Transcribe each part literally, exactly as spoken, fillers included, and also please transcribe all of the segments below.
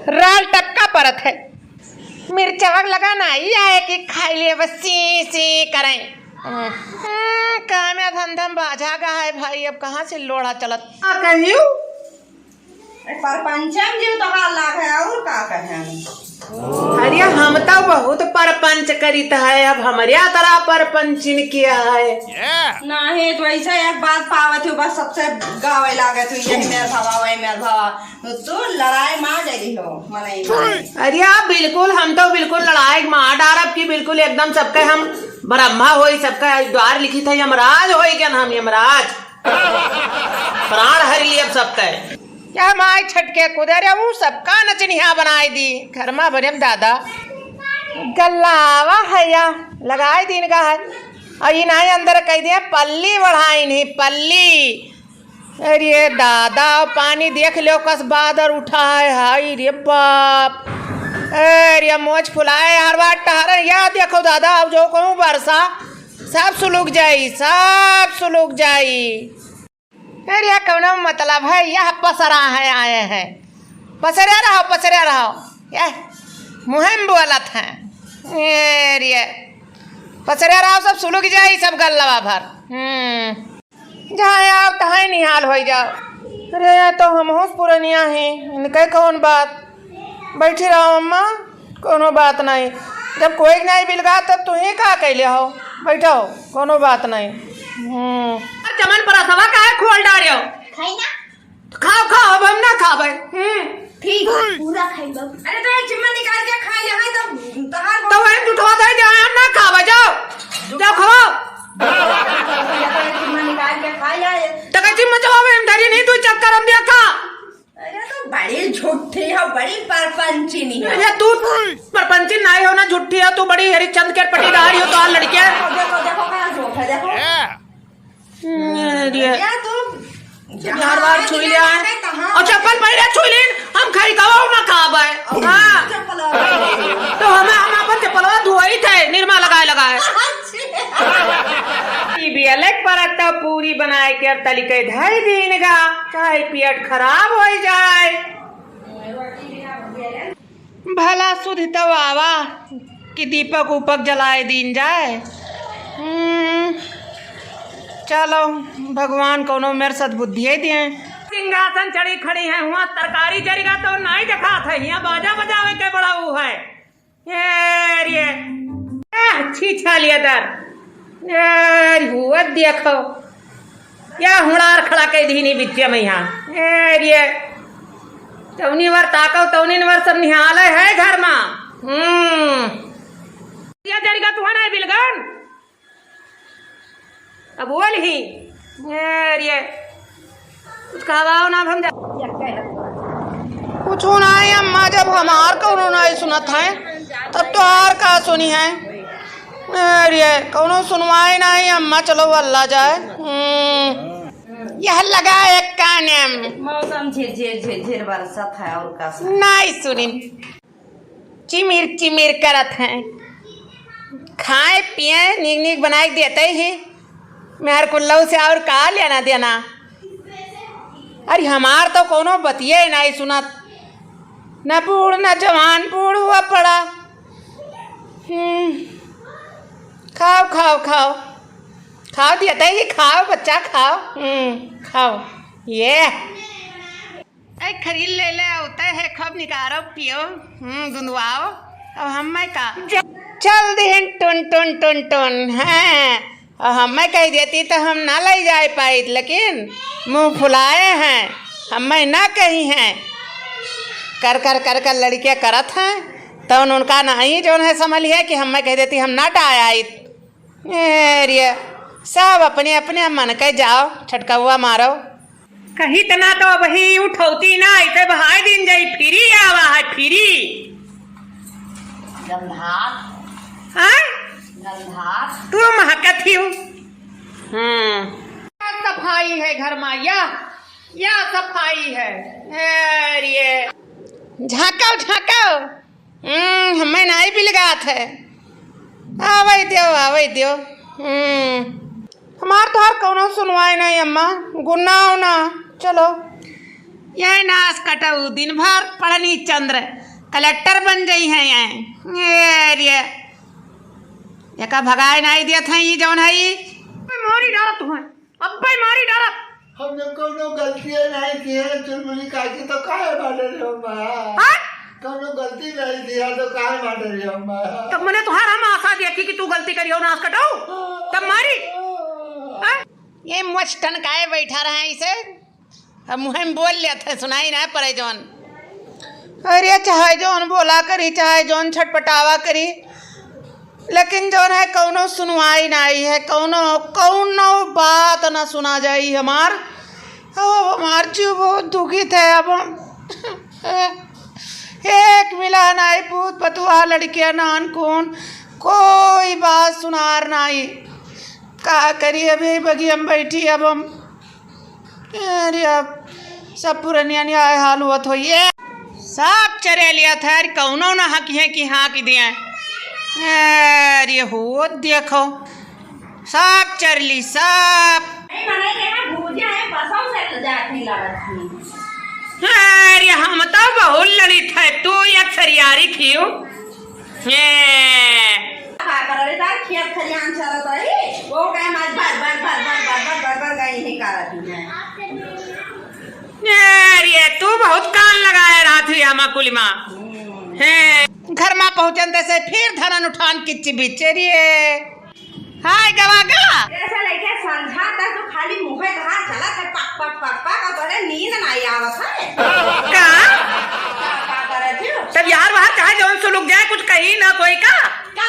राल टपका परत है। मिर्चवा लगा ना, ई आए कि खाई ले, बस सी सी करें। हम्म, काम या धंधा में बाझा गा है भाई, अब कहाँ से लोढ़ा चलत? का कहियो? ए, परपंचम जी तो हाल लाग है, और का कहें? अरे, हम तो बहुत परपंच करित है, अब हमरे तरह परपंचिन किया है। नहीं, तो ऐसा एक बात पावत हो, बस सबसे गावे लागत हो, यही मेर भवा, वही मेर भवा। तो तू लड़ाई मार डरी हो, मनई मारे। अरे, आप बिल्कुल, हम तो बिल्कुल लड़ाई मार डारब कि बिल्कुल एकदम सबके हम ब्रह्मा होई, सबका द्वार लिखित है, यमराज होई, क्या नाम, यमराज। प्राण हरि लियब सबके। या माई छटके कुदे रे, ऊ सबका नचनिया बनाई दी। घरमा भरे में दादा गल्लावा है या लगाई दीन का है। और इनाई अंदर कह दिया पल्ली बढ़ाई नहीं, पल्ली। अरे दादा, पानी देख लो, कस बादर उठा है, हाय रे बाप। अरे मोच फुलाए हर बार टहरन, या देखो दादा, अब जो कहूँ बरसा, सब सुलुक जाई, सब सुलुक जाई। अरे, यह कौनो मतलब है? यह पसरा है, आए हैं। पसरे रहो, पसरे रहो। यह मुहिम बोलत हैं। अरे, पसरे रहो, सब सुलुक जाई, सब गल्लवा भर। हम्म। जहाँ आओ, तहाँ निहाल होई जाओ। अरे, यह तो हमहूँ पुरनिया ही, इनके कौन बात? बैठी रहो अम्मा, कोनो बात नहीं। जब कोई नहीं बिलगा तब तू ही का कैले हो? बैठो, कोनो बात नहीं। हम्म। चमन परसवा काहे खोल डारे हो? खाई ना। खाओ, खाओ, अब हम ना खाबे। हम्म। ठीक, पूरा खाई बाबू। अरे तो एक चिम्मा निकाल के खा ले, हाँ, तो तोहार तो वही जुठवा दे दे, हम ना खाबे, जाओ। जाओ खाओ। एक चिम्मा निकाल के खा ले। तो का चिम्मा जवाब हम धरी नहीं, तू चक्कर हम दिया खा। अरे तो बड़ी झूठी है, बड़ी परपंचिनी है। अरे तू परपंचिन नाई हो ना, झूठी है तू, बड़ी हरिश्चंद के पटीदार हो तो लड़के। देखो, देखो, देखो, कहाँ झूठ है, देखो। अरे। या तू बार बार छुई लिया है। कहाँ? और चप्पल पहले छुई लीन, हम खाई खाओ ना खाब है। हाँ। चप्पल और तो हमें, हम अपन चप्पलवा धोई थे, निरमा लगाए लगाए। अच्छा। ई बियलक परत तो पूरी बनाए के और तलिके धई दीन गा, चाहे पेट खराब होई जाए। भला सुधि तब आवा कि दीपक उपक जलाए दीन जाए। हम्म, चलो, भगवान कौनो मेर सद्बुद्धिये दिए। सिंहासन चढ़ी खड़ी है, हुआँ तरकारी जरिगा तो नाई देखात है, हियाँ बाजा बजावे के बड़ा ऊ है। ए रे, ए, छी छालिया दर। ए, हुआ देखो। या हुड़ार खड़ा कइ दीनी बिच्चे में यहाँ। ए रे, तौनी वर ताको, तौनी वर सब निहाले है घर मा। हम्म। या जरिगा तुहा नाई बिलगन। अब बोल ही। ए रे, कुछ कहवाओ ना, हम जा। कुछ नाई अम्मा, जब हमार कौनो नाई सुनत है, तब तोहार का सुनी है? अरे, कौनो सुनवाई नाई अम्मा, चलो अल्लाह जाए। हम्म, यह लगा एक काने में। मौसम झिरझिर झिरझिर बरसत है, और का सुनी? नाई सुनी। चिमिर चिमिर करत हैं। खाए पिए नीक नीक बनाए के देते ही, मेहर कुल्लऊ से और का लेना देना। अरे हमार तो कौनो बतिये नाई सुनत, न बूढ़ न जवान, बूढ़ हुआ पड़ा। हम्म, खाओ खाओ खाओ, खाओ देते ही, खाओ बच्चा खाओ। हम्म, खाओ। ये ए, खरीद ले ले, आवते है, खूब निकारो, पियो, हम्म, दुंदुआओ। अब हम्मे का? चल दिहन टुन, टुन, टुन, टुन, हैं। अब हम्मे कहि देती तो हम ना लइ जाए पाइत, लेकिन मुँह फुलाए हैं, हम्मे ना कही हैं। कर, कर, कर, कर लड़कियाँ करत हैं, तो उनका नहीं जौन है समझ लिया कि हम्मे कहि देती हम ना टाय आइत। ए रे, सब अपने अपने मन के जाओ, छटकौआ मारो। कही तना तो अबही उठौती ना, इते बहाय दिन जाई, फिरी आवा है, फिरी। गंधार। हाँ? गंधार। तू महकत ही हूँ। हम्म। सफाई है घर मा, या, या सफाई है। ए रे। झाँको, झाँको। हम्म, हम्मे नाई बिलगात है। आवै द्यो, आवै द्यो। हम्म, हमार तोहार कौनो सुनवाई नहीं अम्मा, गुन्ना हो ना। चलो। यह नास कटऊ दिन भर पढ़नी चंद्र कलेक्टर बन जइहैं। यह, ये रे, एका भगाए नाहीं देत हैं, ई जौन है ई। मारी डारत हुए, अब्बे मारी डारत। हमने कौनो गलती नाहीं की है, चुलबुली काकी तो काहे मारे रे हो माँ? हाँ? कौनो गलती नाहीं की है तो काहे मारे रे हो माँ? तब मने तुहार हम आशा देखी कि तू गलती करियो नास कटऊ, तब मारी। हाँ? ये मुँह ठनकाए बैठा रहा है इसे। अब मुँह में बोल लेत है, सुनाई ना पड़े जौन। अरे चाहे जौन बोला करी, चाहे जौन छटपटावा करी, लेकिन जौन है कौनो सुनवाई नाहीं है, कौनो, कौनो बात ना सुना जाई हमार। अब हमार जीव बहुत दुखित है। अब हम एक मिला नाहीं, पूत पतुआ, लड़किया, नान कौन, कोई बात सुनार नाहीं। का करी, अभी बगिया में बैठी अब हम। अरे अब सब पुरनिया ने आए हाल हुआ तो ये सब चरे लिया था, अरे कौनो ना हक है कि हाँ कि दिए। अरे हो देखो, सब चर ली, सब। ए, मने के यहाँ भूजा है, बसों से तो जात नहीं लागत थी। अरे हम तो बहुत लड़ित है, तू एक सरियारी खियो। हे। का कर रे, तार खेत खलिहान चरत रही, वो कहे मार भर, भर, भर गई ही करत ही है। अरे, तू बहुत कान लगाए रहत हुई हमा कुलिमा। हम्म। हे। घर मा पहुँचन तैसे फिर धनन उठान किच्ची बिच्चे रे। हाय गवा गा। ऐसा लइके संझा तक तो खाली मुँहे कहाँ चला था, पक, पक, पक, पक, और तोरे नींद नाहीं आवत है। का? का, का करत हो? तब यार वहाँ चाहे जौन सुलुक जाए, कुछ कही ना कोई का? का?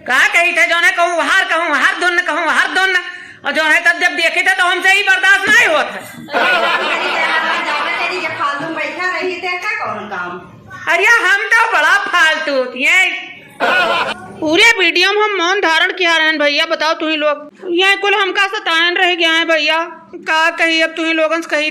का कही थे जौन है कहूँ वहार, कहूँ वहार धुन, कहूँ वहार धुन। और जौन है तब जब देखी थे तो हमसे ही बर्दाश्त नाहीं होत है। तो एक काम करी थे, हमारा जावे तेरी जब फालतू में बैठा रही थे, का कौन काम? अरे हम तो बड़ा फालतू, ये पूरे वीडियो में हम मौन धारण किया रहन भइया, बताओ तुहीं लोग। ये कुल हमका सतायन रह गया है भइया, का कही अब तुहीं लोगन से कही।